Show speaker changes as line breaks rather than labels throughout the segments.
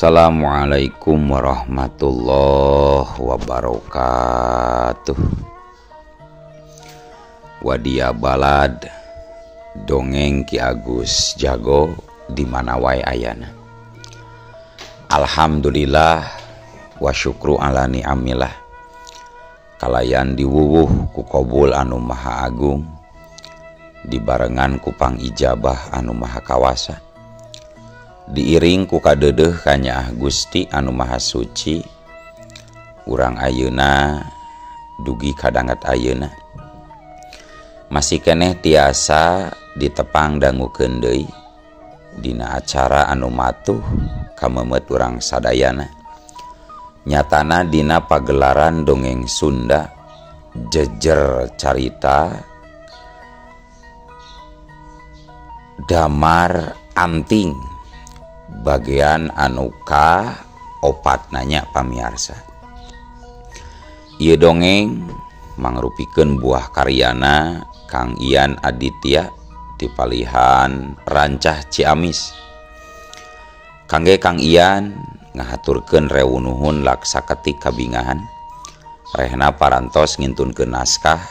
Assalamualaikum warahmatullahi wabarakatuh. Wadia balad dongeng Ki Agus Jago di mana wae ayana. Alhamdulillah wa syukru ala ni'amillah. Kalayan diwuwuh ku kobul anu maha agung, dibarengan ku pangijabah anu maha kawasa, diiring ku kadeudeuh kanyaah Gusti anu maha suci. Urang ayeuna dugi kadangat ayeuna masih keneh tiasa ditepang dangukeun deui dina acara anu matuh kamemet urang sadayana. Nyatana dina pagelaran dongeng Sunda jejer carita Damar Anting bagian anu ka opat nanya pamiarsa. Ieu dongeng mangrupikeun buah karyana Kang Ian Aditya di palihan Rancah Ciamis. Kangge Kang Ian ngahaturkeun rewunuhun laksa ketik kabingahan rehna parantos ngintunkeun naskah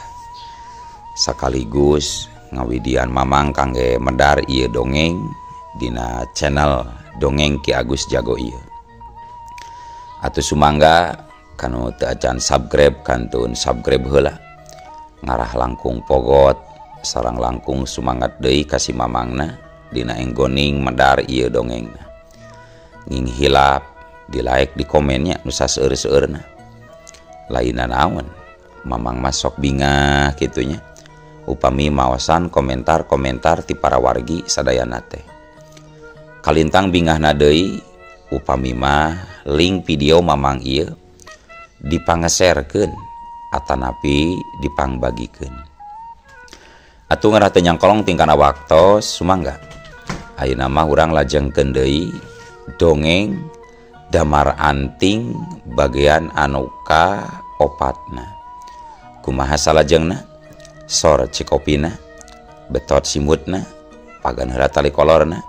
sekaligus ngawidian mamang kangge medar ieu dongeng dina channel dongeng Ki Agus Jago ieu. Atuh sumangga kanu teu acan subscribe kantun subscribe heula, ngarah langkung pogot sareng langkung sumangat deui ka si mamangna dina enggoning medar ieu dongengna. Nging hilap di like di komennya nu saseur-seueurna. Lainna naon mamang mah sok bingah kitunya upami maosan komentar-komentar ti para wargi sadayana teh. Kalintang bingahna deui upami mah link video mamang ieu dipangeserkeun atanapi dipangbagikeun. Atuh ngarah teu nyangkolong tingkana waktos sumangga. Ayeuna mah urang lajengkeun deui dongeng Damar Anting bagian anu ka opatna. Kumaha salajengna? Sor cikopina, betot simutna, pagan heula tali kolorna,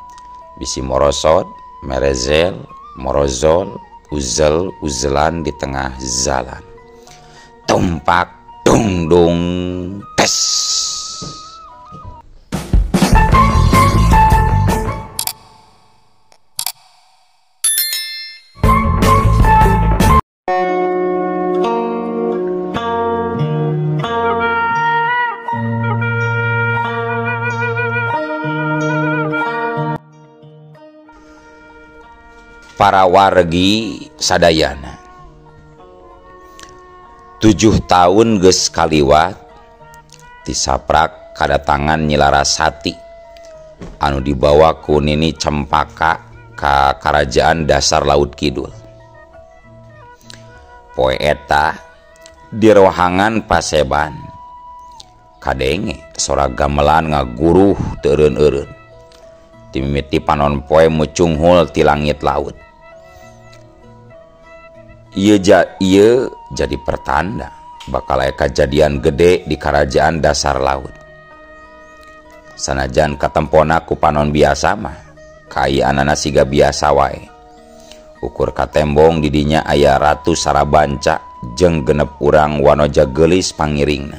bisi morosot, merezel, morozol, uzel, uzelan di tengah jalan. Tumpak, dung, dung, tes. Para wargi sadayana, 7 tahun geus kaliwat tisaprak kadatangan Nyi Larasati anu dibawa ku Nini Cempaka ka Karajaan Dasar Laut Kidul. Poe eta di rohangan paseban kadenge sora gamelan ngaguruh teu eureun-eureun. Timimiti panon poe mucunghul ti langit laut. Ieu jadi pertanda bakal aya kajadian gede di Karajaan Dasar Laut. Sanajan katempona ku panon biasa mah kaayaanana siga biasa wae. Ukur katembong didinya aya Ratu Sarabanca jeung genep urang wanoja geulis pangiringna.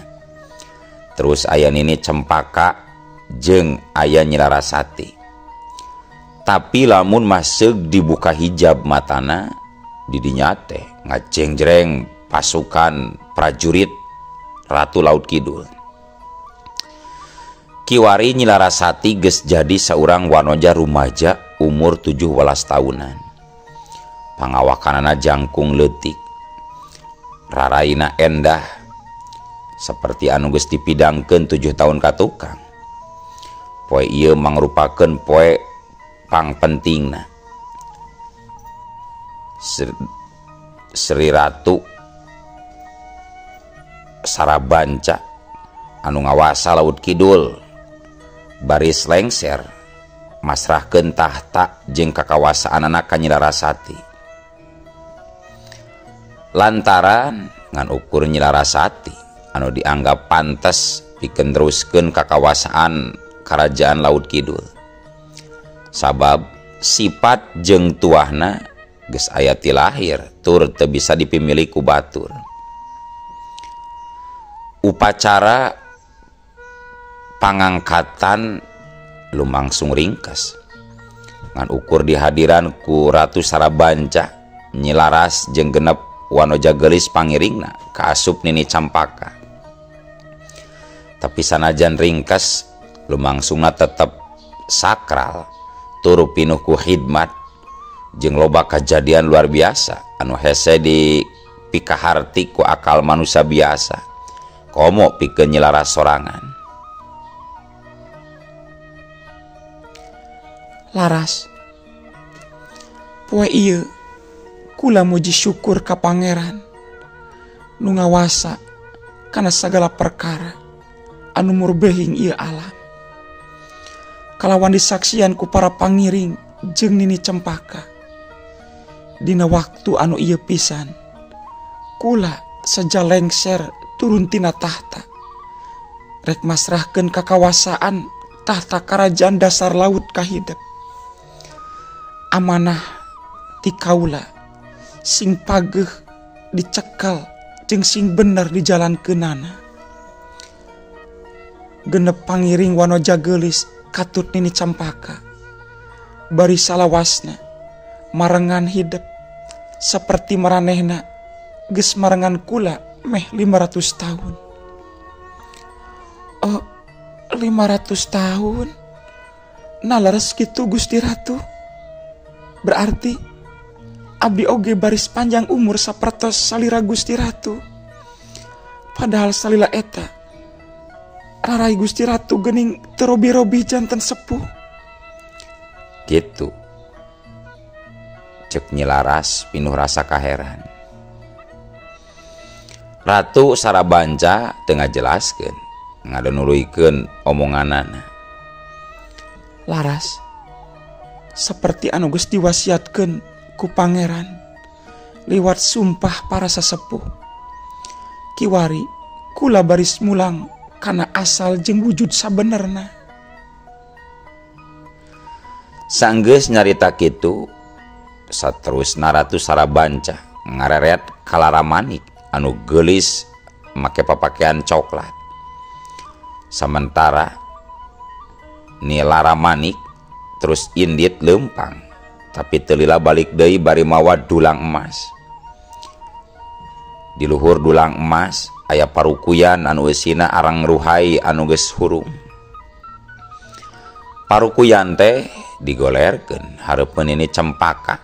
Terus aya Nini Cempaka jeung aya Nyi Larasati. Tapi lamun masuk dibuka hijab matana didinya teh ngajeng-jreng pasukan prajurit Ratu Laut Kidul. Kiwari Nyi Larasati geus jadi saurang wanoja rumaja umur 17 tahunan. Pangawakanana jangkung leutik, raraina endah seperti anu geus dipidangkeun 7 tahun ka tukang. Poe ieu mangrupakeun poe pangpentingna. Sri Ratu Sarabanca anu ngawasa Laut Kidul baris lengser masrahkeun tahta jeung kakawasaanana ka Nyi Larasati. Lantaran ngan ukur Nyi Larasati anu dianggap pantes pikeun neruskeun kakawasaan Karajaan Laut Kidul. Sabab sifat jeung tuahna geus aya ti lahir tur teu bisa dipimilih ku batur. Upacara pangangkatan lumangsung ringkes ngan ukur dihadiran ku Ratu Sarabanca, Nyi Laras jeung genep wanoja geulis pangiringna kaasup Nini Campaka. Tapi sanajan ringkes lumangsungna tetep sakral tur pinuh ku khidmat jeung loba kajadian luar biasa anu hese di pikaharti ku akal manusia biasa komo pikeun Nyi Laras sorangan.
Laras, poe ieu kula muji syukur ka Pangeran nu ngawasa kana sagala perkara anu murbehing ieu alam. Kalawan disaksian ku para pangiring jeung Nini Cempaka. Dina waktu anu ieu pisan kula seja lengser turun tina tahta rek masrahkeun kakawasaan tahta karajaan dasar laut kahidep. Amanah ti kaula sing pageuh dicekal jeung sing bener dijalankeunana. Genep pangiring wanoja geulis katut Nini Campaka bari salawasna marengan hidep seperti maranehna geus marengan kula meh 500 tahun. Oh, 500 tahun? Nah leres kitu Gusti Ratu. Berarti abdi oge baris panjang umur sapertos salira Gusti Ratu. Padahal salila eta rarai Gusti Ratu gening terobi-robi janten sepuh.
Gitu cek Nyi Laras pinuh rasa kaheran. Ratu Sarabanca teu ngajelaskeun, ngadonuluikeun omonganana.
Laras, seperti anu geus diwasiatkeun ku Pangeran liwat sumpah para sesepuh. Kiwari kula baris mulang kana asal jeung wujud sabenerna.
Sanggeus nyarita kitu, saterusna Ratu Sarabanca ngareret kalaramanik anu geulis make papakaian coklat. Sementara Nyi Laramanik terus indit lempang, tapi teu lila balik deui bari mawa dulang emas. Di luhur dulang emas aya parukuyan anu eusina arang ruhai anu geus hurung. Parukuyan teh digolerkeun hareupeun Nini Cempaka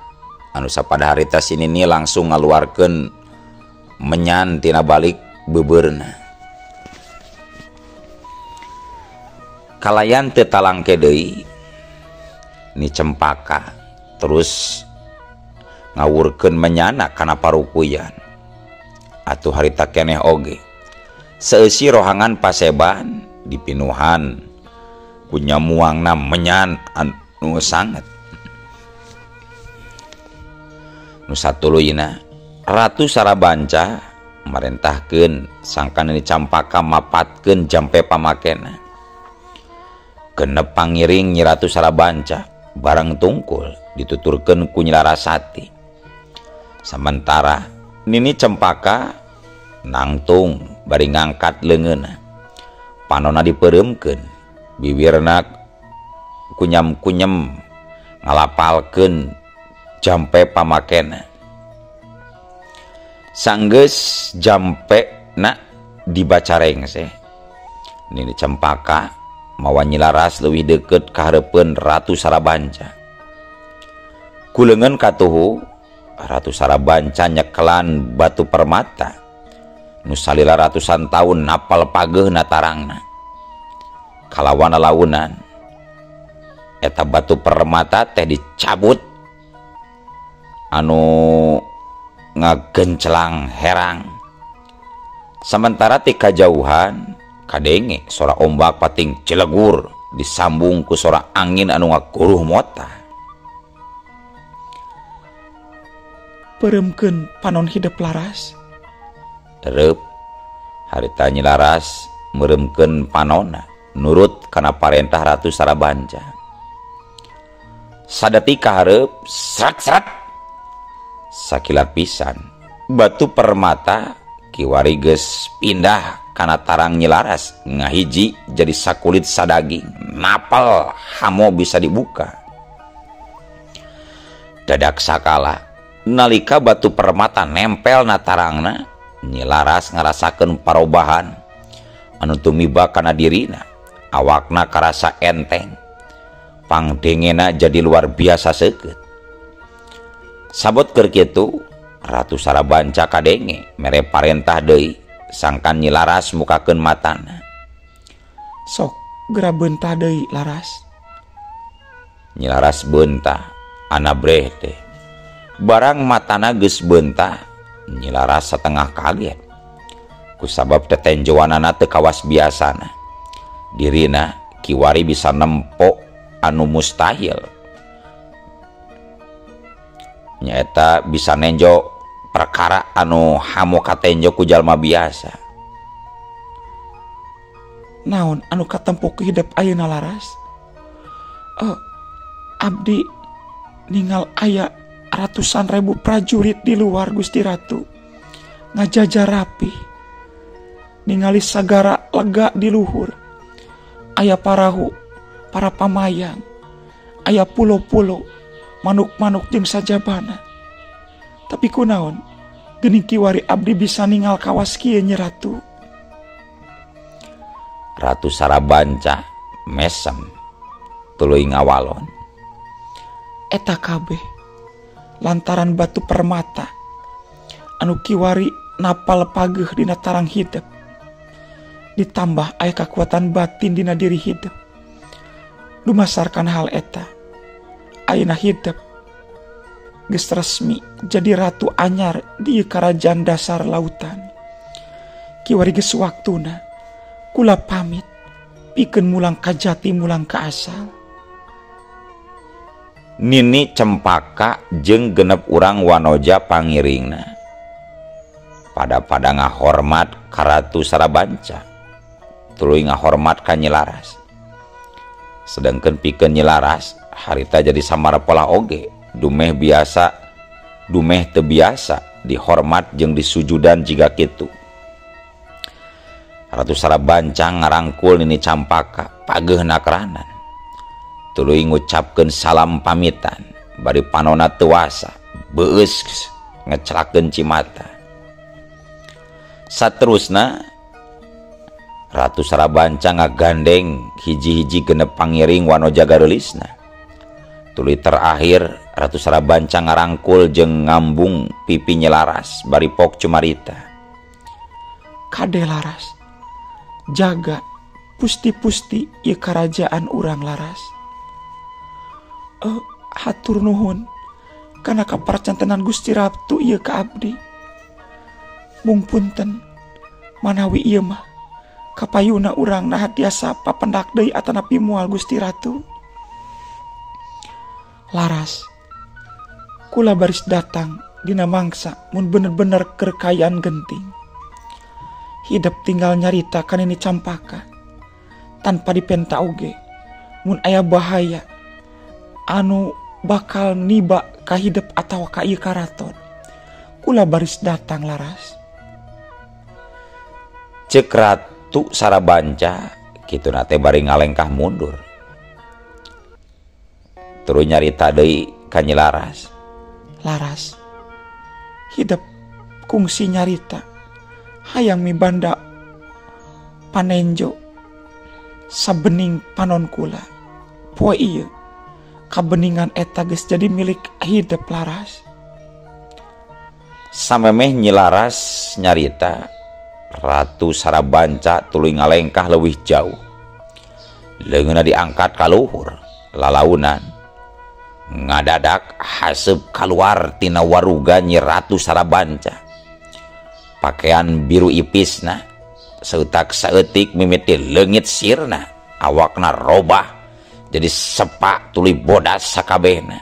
anu sapada harita si Nini langsung ngaluarkeun menyan tina balik beubeurna. Kalayan teu talangke deui Ni Cempaka terus ngawurkeun menyana kana parukuyan. Atuh harita keneh oge seeusi rohangan paseban dipinuhan ku nyamuangna menyan anu sanget. Nu satuluyna Ratu Sarabanca marentahkeun sangkan Nini Campaka mapatkeun jampe pamakena. Genep pangiring Nyi Ratu Sarabanca bareng tungkul dituturkeun ku Nyi Larasati. Sementara Nini Cempaka nangtung bari ngangkat leungeunna. Panonna dipeureumkeun, bibirna kunyam-kunyem ngalapalkeun jampe pamakena. Sanggeus jampe na dibaca rengse. Nini Cempaka mawa Nyi Laras leuwih deukeut ka hareupeun Ratu Sarabanca. Ku leungeun katuhu Ratu Sarabanca nyekelan batu permata nu salila ratusan tahun napal pageuhna tarangna. Kalawan launan eta batu permata teh dicabut anu ngagencelang herang. Sementara ti kajauhan kadenge sora ombak pating cilegur disambung ku sora angin anu ngaguruh mota.
Pereumkeun panon hidep Laras.
Terep harita Nyi Laras meureumkeun panonna nurut kana parentah Ratu Sarabanca. Sadetik kahareup srat-srat Sakilat pisan batu permata kiwari geus pindah kana tarang Nyi Laras ngahiji jadi sakulit sadaging napal hamo bisa dibuka. Dadak sakala nalika batu permata nempel na tarangna, Nyi Laras ngarasakeun parobahan anu tumiba kana dirina, awakna karasa enteng, pangdengena jadi luar biasa seukeut. Sabot keur kitu Ratu Sarabanca kadenge mere parentah deui sangkan Nyi Laras mukakeun matana.
Sok geura beunta deui Laras.
Nyi Laras beunta anabreh teh. Barang matana geus beunta, Nyi Laras satengah kaget. Kusabab tetenjoanana teu kawas biasana. Dirina kiwari bisa nempo anu mustahil. Nyaeta bisa nenjo perkara anu hamo katenjo ku jalma biasa.
Naon anu katempo ku hidep ayeuna Laras? Abdi ningal aya ratusan ribu prajurit di luar Gusti Ratu ngajajar rapi, ningali sagara lega di luhur, aya parahu, para pamayang, aya pulo-pulo, manuk-manuk jeung sajabana. Tapi kunaon geuning kiwari abdi bisa ningal kawas kieu Nyi Ratu?
Ratu Sarabanca mesem tuluy ngawalon.
Eta kabeh lantaran batu permata anu kiwari napal pageuh dina tarang hidep, ditambah aya kakuatan batin dina diri hidep. Dumasarkan hal eta, ayeuna hidep geus resmi jadi ratu anyar di kerajaan dasar lautan. Kiwari geus waktuna kula pamit pikeun mulang ka jati mulang ka asal.
Nini Cempaka jeung genep urang wanoja pangiringna pada-pada ngahormat ka Ratu Sarabanca, tuluy ngahormat ka Nyi Laras. Sedangkan pikeun Nyi Laras harita jadi samara pola oge, dumeh biasa dumeh teu biasa dihormat jeung disujudan jiga kitu. Ratu Sarabanca ngarangkul Nini Campaka pageuhna keranan, tuluy ngucapkeun salam pamitan bari panona teu wasa beueus ngecelakeun cimata. Saterusna Ratu Sarabanca ngagandeng hiji-hiji genep pangiring wanoja gareulisna. Tuluy terakhir Ratu Sarabanca ngarangkul jeung ngambung pipi Nyi Laras bari pok cumarita.
Kade Laras, jaga pusti-pusti ieu karajaan urang Laras. Hatur nuhun kana kaparcantenan Gusti Ratu ieu ka abdi. Mung punten manawi ieu mah kapayuna urang nah tiasa papendak deui atanapi moal Gusti Ratu. Laras, kula baris datang dina mangsa mun bener-bener kerkayaan genting. Hidep tinggal nyarita kan ini Campaka tanpa dipenta oge mun aya bahaya anu bakal niba ka hidep atawa ka ieu karaton. Kula baris datang Laras.
Ceuk Ratu Sarabanca kituna teh bari ngalengkah mundur. Tuluy nyarita deui ka Nyi Laras.
Laras, hidep kungsi nyarita hayang mibanda panenjo sabening panon kula. Poe ieu kabeningan eta geus jadi milik hidep Laras.
Samemeh Nyi Laras nyarita, Ratu Sarabanca tuluy ngalengkah leuwih jauh. Leungeunna diangkat ka luhur, lalaunan ngadadak haseup kaluar tina waruga Nyi Ratu Sarabanca. Pakaian biru ipisna seutak saeutik mimiti leungit sirna, awakna robah jadi sepak tuluy bodas sakabehna.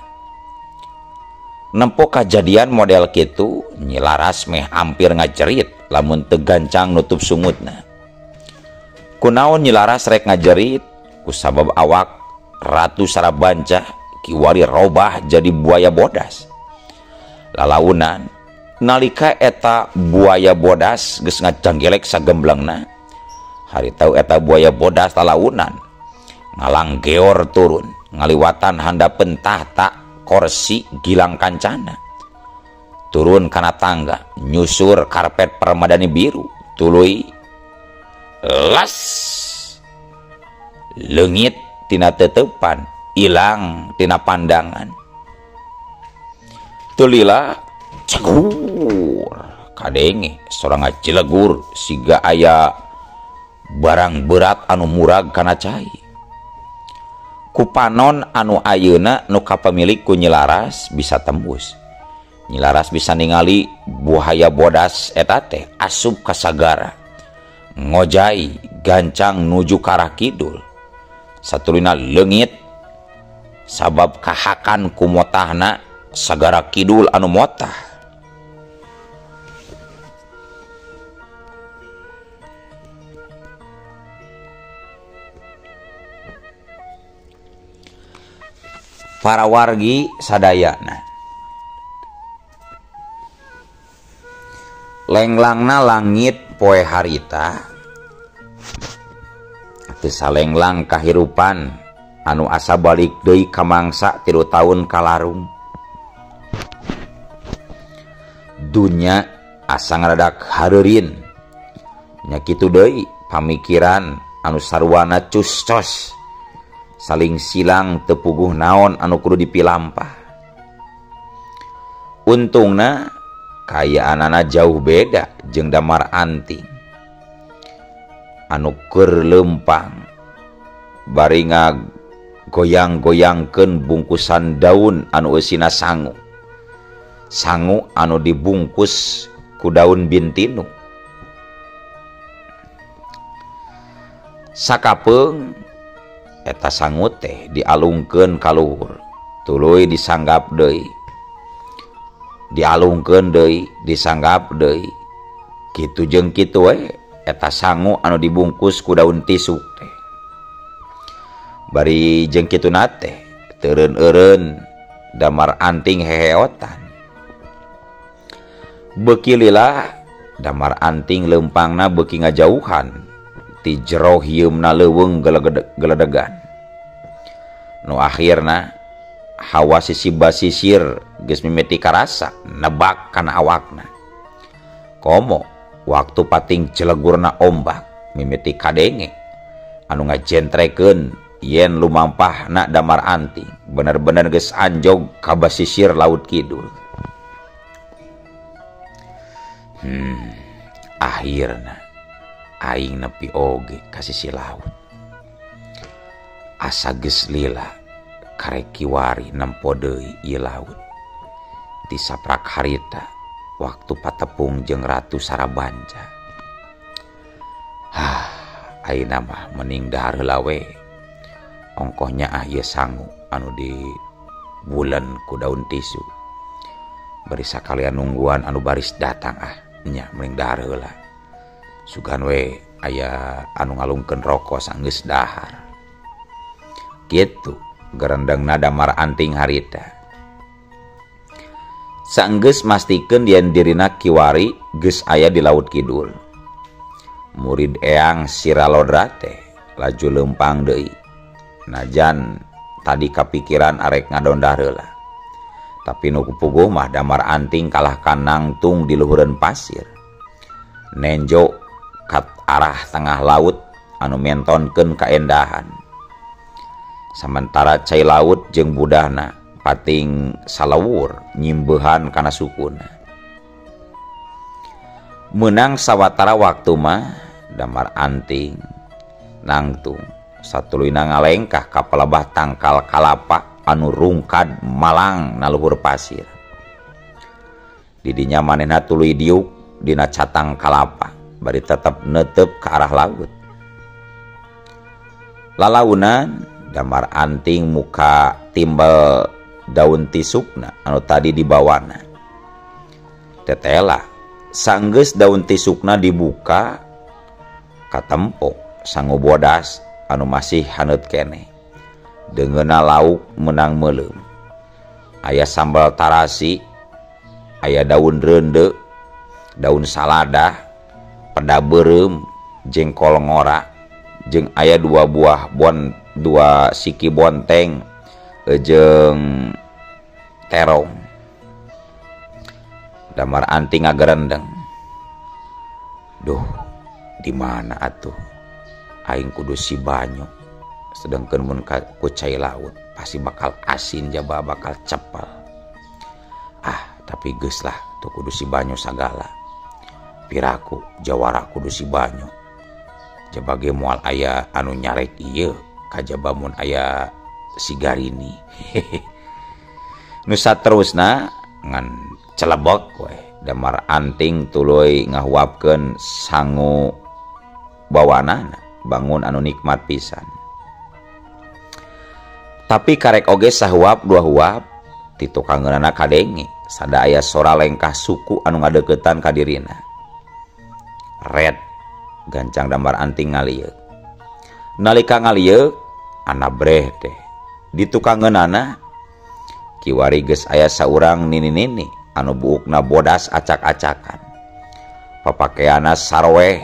Nempo kajadian model kitu, Nyi Laras meh hampir ngajerit lamun teu gancang nutup sungutna. Kunaon Nyi Laras rek ngajerit? Kusabab awak Ratu Sarabanca kiwari robah jadi buaya bodas. Lalaunan nalika eta buaya bodas geus ngajanggelek sagemblengna. Hari tau eta buaya bodas lalaunan ngalang geor turun ngaliwatan handapeun tahta korsi Gilang Kancana. Turun kana tangga nyusur karpet permadani biru tuluy las leungit tina tetepan ilang tina pandangan. Tulila cegur kadenge sorang ngacilegur siga aya barang berat anu murag kana cai. Kupanon anu ayeuna nu kapamilik ku Nyi Laras bisa tembus. Nyi Laras bisa ningali buaya bodas eta teh asup ka sagara ngojai gancang nuju ka arah kidul. Satuluyna leungit sabab kahakan ku motahna sagara kidul anu motah. Para wargi sadayana lenglangna langit poe harita teu salenglang kahirupan anu asa balik deui ka mangsa 3 tahun kalarung. Dunya asa ngaradak hareurin nya kitu deui pamikiran anu sarwana cus-cos saling silang teu puguh naon anu kudu dipilampah. Untungna kayaanana jauh beda jeung Damar Anting anu keur leumpang bari ngagoyang-goyangkeun bungkusan daun anu eusina sangu. Sangu anu dibungkus ku daun bintinu. Sakapeung eta sangu teh dialungkeun ka luhur, tuluy disanggap deui. Dialungkeun deui, disanggap deui. Kitu jeung kitu we eta sangu anu dibungkus ku daun tisuk teh. Bari jeung kituna teh teureun-eureun Damar Anting heheotan. Beuki lila Damar Anting leumpangna beuki ngajauhan ti jero hieumna leuweung geledegan. Nu akhirna hawa sisi basisir geus mimiti karasa nebak kana awakna. Komo waktu pating celegurna ombak mimiti kadenge anu ngajentrekeun yen lumampahna Damar Anting bener-bener geus anjog ka basisir laut kidul. Akhirna aing nepi oge ka sisi laut. Asa geus lila karek kiwari nempo deui ieu laut. Ti saprak harita waktu patepung jeung Ratu Sarabanca. Hah, ayeuna mah mending dahar heula we. Ongkoh nyaah ieu sangu anu di bulan ku daun tisu. Bari sakalian nungguan anu baris datang ah nya mending dahar heula. Sugan we aya anu ngalungkeun roko sanggeus dahar. Kitu gerendengna Damar Anting harita. Sanggeus mastikeun yen dirina kiwari geus aya di laut kidul. Murid Eyang Siralodra teh laju leumpang deui. Najan tadi kapikiran arek ngadondah heula. Tapi nu kupuguh mah Damar Anting kalah kanangtung di luhureun pasir. Nenjo kat arah tengah laut anu mentonkeun kaendahan. Sementara cai laut jeung budahna pating salawur nyimbehan kana sukuna. Meunang sawatara waktu mah Damar Anting nangtung satuluyna ngalengkah ka palebah tangkal kalapa anu rungkad malang na luhur pasir. Didinya manehna tuluy diuk dina catang kalapa bari tetep netep ke arah laut. Lalaunan Damar Anting muka timbel daun tisukna anu tadi dibawana. Tetela sanggeus daun tisukna dibuka katempo sangu bodas anu masih haneut keneh. Deungeuna lauk menang meuleum. Aya sambal tarasi Aya daun reunde, daun saladah, peda beureum, jengkol ngora, jeung aya 2 buah bon, 2 siki bonteng jeung terong. Damar Anting ngagerendeng. Duh, di mana atuh? Aing kudu si banyu. Sedangkan mun ku cai laut pasti bakal asin jaba bakal cepel. Ah, tapi geus lah tuh kudu si banyu sagala. Piraku jawara kudu si banyu. Jaba ge moal aya anu nyarek ieu kajaba mun aya si Garini. Nu saterusna ngan celebok we Damar Anting tuluy ngahuapkeun sangu bawanana bangun anu nikmat pisan. Tapi karek oge sahuap dua huap ti tukangeunana kadenge sada aya sora lengkah suku anu ngadeukeutan ka dirina. Red gancang Damar Anting ngalieuk. Nalika ngalieuk anabreh teh di tukangeunana kiwari geus aya saurang nini-nini anu buukna bodas acak-acakan. Papakeana sarweh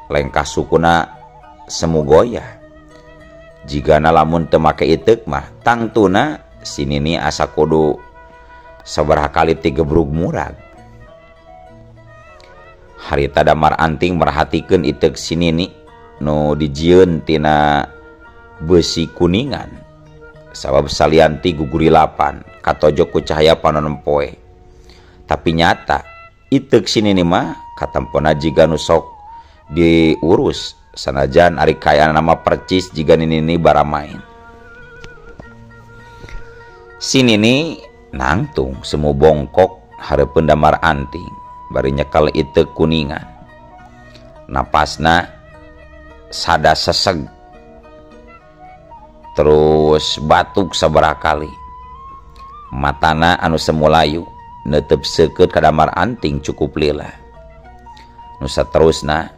lengkah sukuna semu goyah. Jigana lamun teu make iteuk mah tangtuna si nini asa kudu sabaraha kali tigebrug murag. Harita Damar Anting merhatikeun iteuk si nini nu dijieun tina besi kuningan. Sabab salianti gugurilapan katojok ku cahaya panon poe. Tapi nyata iteuk si nini mah katempona jiga nu sok diurus sanajan ari kaayaan nama percis jiga nini baramain. Si nini nangtung semu bongkok hareupeun Damar Anting bari nyekel iteuk kuningan. Napasna sada seseg terus batuk sabaraha kali. Matana anu semu layu neuteup seukeut ka Damar Anting cukup lila. Nu saterusna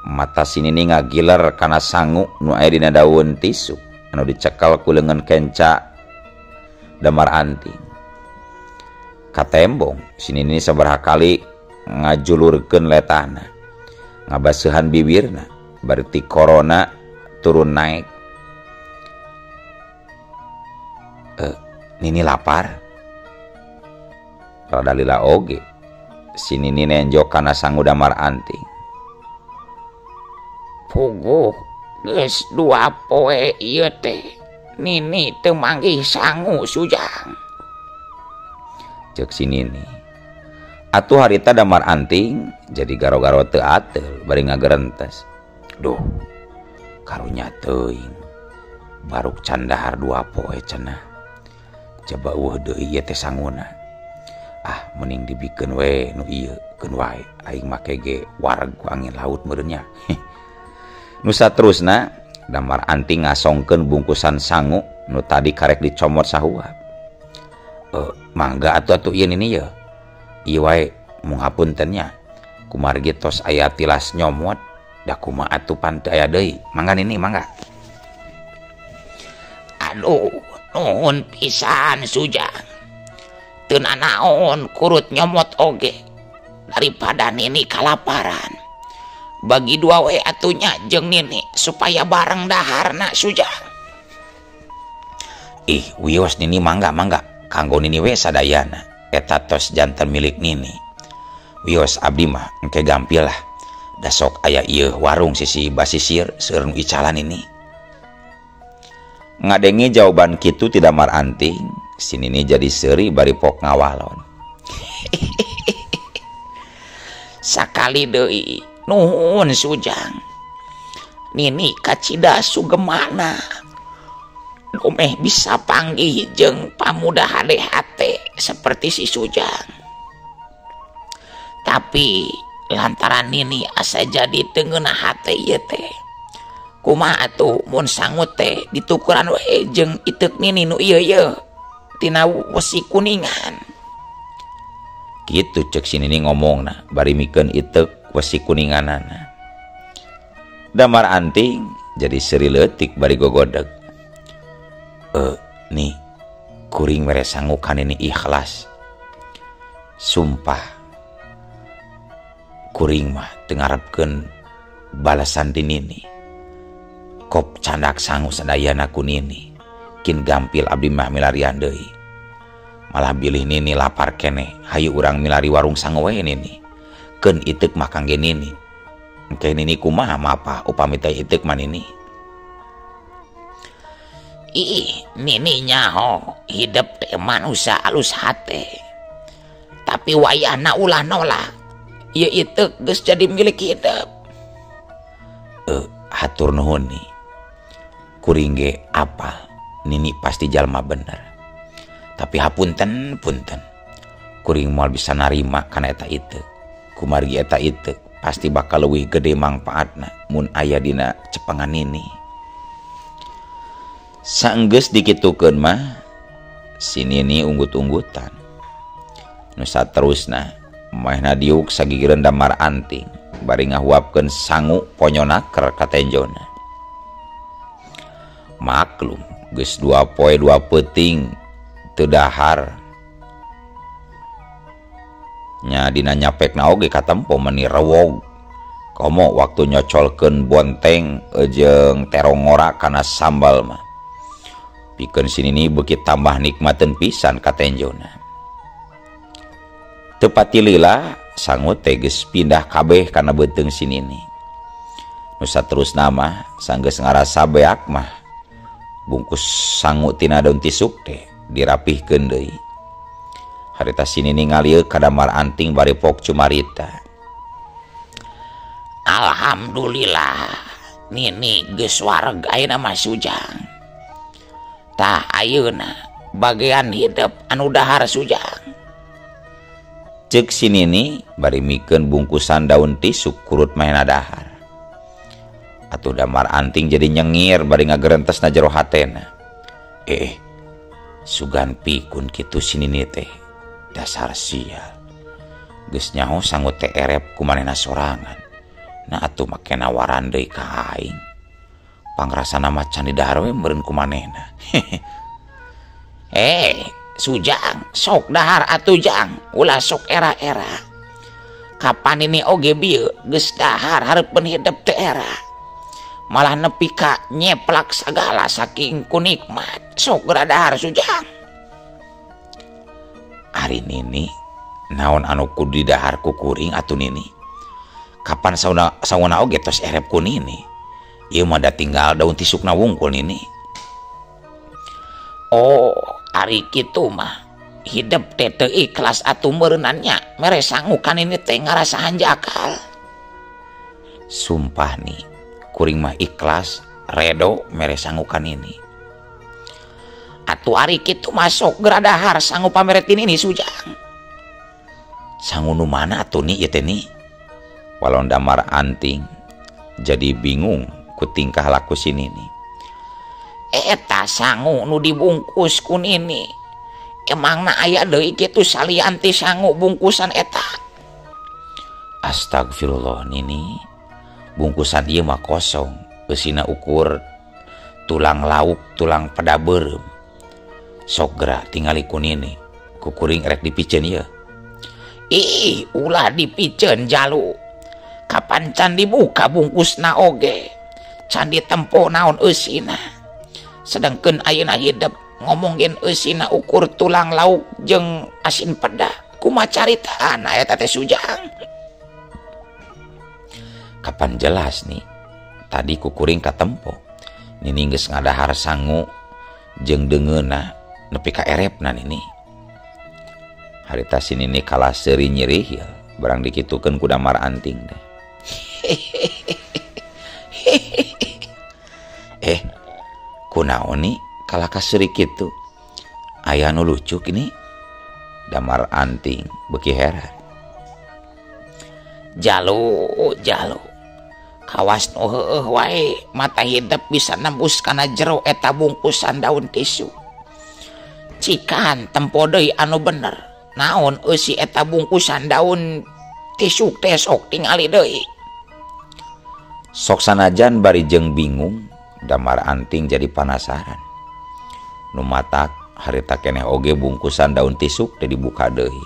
mata si nini ngagiler kana sangu nu aya dina daun tisu anu dicekel ku leungeun kenca Damar Anting. Katembong si nini sabaraha kali ngajulurkeun letahna, ngabaseuhan bibirna, berarti corona turun naik. Nini lapar. Rada lila oge si nini nenjok kana sangu Damar Anting.
Puguh geus 2 poe ieu teh nini teu manggih sangu Sujang.
Ceuk si nini. Atuh harita Damar Anting jadi garo-garo teu ateul bari ngagerentes. Duh, karunya teuing. Baruk can dahar 2 poe cenah. Coba eueuh deui ieu teh sanguna. Ah, mending dibikeun we nu ieu, keun wae aing make ge wareg ku angin laut meureun nya. Nu saterusna Damar Anting ngasongkeun bungkusan sangu nu tadi karek dicomot sahuap. Mangga atuh ieu nini ye. Ieu wae mung hapunten nya. Kumargi tos aya tilas nyomot da kumaha atuh pan teu aya deui. Mangga nini mangga.
Aduh, nuhun pisan Sujang. Teu nanaon kurut nyomot oge daripada nini kalaparan. Bagi 2 we atunya jeung nini supaya bareng daharna Sujang.
Ih, wios nini mangga mangga kanggo nini we sadayana. Eta tos janten milik nini. Wios abdi mah engke gampil lah. Da sok aya ieu warung sisi basisir seueur nu icalan ini. Ngadenge jawaban kitu ti Damar Anting, si nini jadi seuri bari pok ngawalon.
Sakali deui nuhun Sujang. Nini kacida sugemana. Dumeh bisa panggih jeung pamuda hade-hate seperti si Sujang. Tapi lantaran nini asa jadi teu ngeunah hate ieu teh. Kumaha atuh mun sangu teh ditukuran we jeung iteuk nini nu ieu ieu tina wesi kuningan.
Kitu ceuk si nini ngomongna bari mikeun iteuk wesi kuninganana. Damar Anting jadi seuri leutik bari gogodeg. Nih kuring mere sangu ka nini ikhlas. Sumpah kuring mah teu ngarepkeun balasan ti Nini. Kop candak sangu sadayana ku Nini. Kin gampil abdi mah milarian deui. Malah bilih Nini lapar keneh, hayu urang milari warung sangu we Nini. Keun iteuk mah kangge Nini. Engke Nini kumaha mapah upami teh iteuk mah Nini.
Ih, Nini nyaho hidup teh manusia alus hate. Tapi wayahna ulah nolak. Ieu iteuk geus jadi milik hidup.
Hatur nuhun nih. Kuring ge apal Nini pasti jalma bener. Tapi hapunten punten. Kuring moal bisa narima kana eta iteuk. Kumargi eta iteuk pasti bakal leuwih gede mangpaatna mun aya dina cepengan Nini. Saenggeus dikitukeun mah si Nini unggut-unggutan. Nu saterusna maehna diuk sagigireun damar anting bari ngahuapkeun sangu ponyonaker ka tenjona. Maklum geus 2 poe 2 peuting teu dahar. Nya dina nyapekna oge katempo meuni rewog. Komo waktu nyocolkeun bonteng jeung terong ngora kana sambal mah. Pikeun si Nini beuki tambah nikmateun pisan ka tenjona. Teu patilila sangu teh geus pindah kabeh kana beuteung si Nini. Nu saterusna mah sanggeus ngarasa beak mah bungkus sangu tina daun tisuk teh dirapihkeun deui. Harita si Nini ngalieuk ka damar anting bari pok cumarita.
Alhamdulillah Nini geus wareg ayeuna mah Sujang. Tah ayeuna bagian hidup anu dahar Sujang.
Ceuk si Nini bari mikeun bungkusan daun tisuk kurut mahena dahar. Atuh damar anting jadi nyengir bari ngagerentes na jero hatena. Sugan pikun kitu si Nini teh. Dasar sial. Geus nyaho sangu teh erep ku manehna sorangan. Nah atuh make nawaran deui ka aing. Pangrasana mah can didahar we meureun ku manehna.
Sujang, sok dahar atuh Jang, ulah sok era-era. Kapan ini oge bieu geus dahar hareupeun hidup teh era. Malah nepi ka nyeplak sagala saking ku nikmat. Sok geura dahar Sujang.
Ari Nini, naon anu kudu didahar ku kuring atuh Nini? Kapan sauna oge tos erep ku Nini? Ieu mah da tinggal daun tisukna wungkul Nini.
Oh, ari kitu mah hidup teh teu ikhlas atuh meureunannya mere sangu ka Nini teh ngarasa hanjakal.
Sumpah nih, kuring mah ikhlas redo mere sangu ka Nini.
Atuh ari kitu mah sok geura dahar sangu pamere ti Nini Sujang.
Sangu nu mana atuh ni ieu teh ni? Walon damar anting jadi bingung ku tingkah laku si Nini.
Eta sangu nu dibungkus ku Nini. Emangna aya deui kitu salian ti sangu bungkusan eta?
Astagfirullah Nini. Bungkusan ieu mah kosong, eusina ukur tulang lauk, tulang peda beureum. Sok geura tingali ku Nini, ku kuring rek dipiceun ieu.
Ih, ulah dipiceun jalu. Kapan can dibuka bungkusna oge? Can ditempo naon eusina. Sedangkeun ayeuna hidup ngomongin eusina ukur tulang lauk jeung asin peda. Kumaha caritaan eta teh Sujang?
Kapan jelas nih, tadi kukuring katempo. Nini geus ngadahar sangu jeung deungeunna nepi ka erepna Nini. Harita si Nini kalah seuri nyirihil, barang dikitukeun ku damar anting teh. Kunaon ni kalah ka seuri kitu? Aya nu lucu kini? Damar anting beuki heran.
Jalu, jalu. Kawas nu heueuh wae mata hidup bisa nembus kana jero eta bungkusan daun tisu. Cikan tempo deui anu bener. Naon eusi eta bungkusan daun tisu teh sok tingali deui.
Sok sanajan bari jeung bingung, damar anting jadi panasaran. Nu matak harita keneh oge bungkusan daun tisuk teh dibuka deui.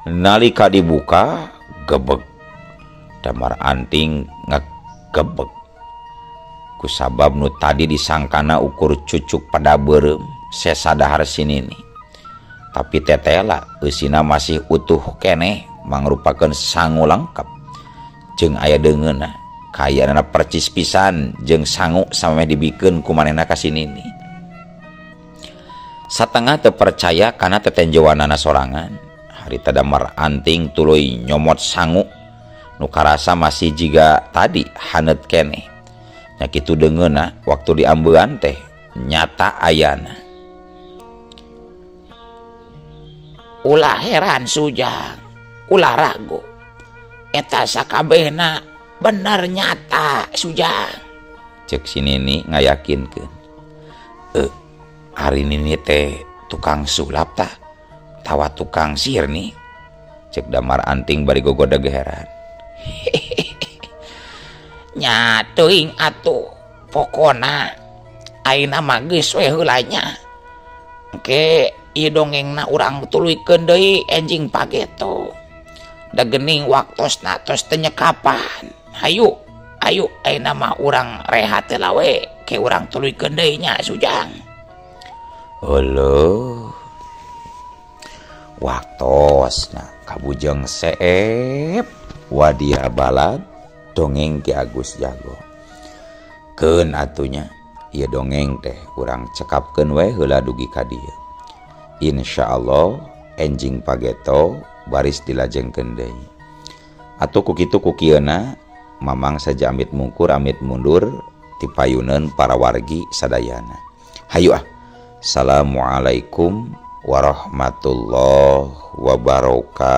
Nalika dibuka gebeg. Damar Anting ngegebeg. Kusabab nu tadi disangkana ukur cucuk pada beureum sesa dahar sinini. Tapi tetela eusina masih utuh keneh mangrupakeun sangu lengkap. Jeung aya deungeunna kayanana percis pisan jeung sangu samemeh dibikeun ku manehna ka sinini. Satengah teu percaya kana tetenjowanana sorangan. Harita Damar Anting tuluy nyomot sangu nu karasa masih jiga tadi haneut keneh. Nya kitu deungeunna waktu diambean teh nyata ayana.
Ulah heran Sujang, ulah ragu. Eta sakabehna bener nyata Sujang.
Cek si Nini ngayakinkeun. Ari Nini teh tukang sulap tah, tawa tukang sihir nih. Cek Damar Anting bari gogodeg heran.
Nya teuing atuh pokona ayeuna mah geus we heula nya. Engke ieu dongengna urang tuluykeun deui enjing pageto. Da geuning waktosna tos teu nyekapan. Hayu, ayo ayeuna mah urang rehat heula we, ke urang tuluykeun deui nya Sujang.
Heuh. Waktosna kabujeng seep wadia balad dongeng Ki Agus Jago. Keun atunya ieu dongeng teh urang cekapkeun we heula dugi ka dieu. Insyaallah enjing pageto baris dilajengkeun deui. Atuh ku kitu ku kieuna Mamang saja amit mungkur amit mundur tipayuneun para wargi sadayana. Hayu ah. Assalamualaikum warahmatullahi wabarakatuh.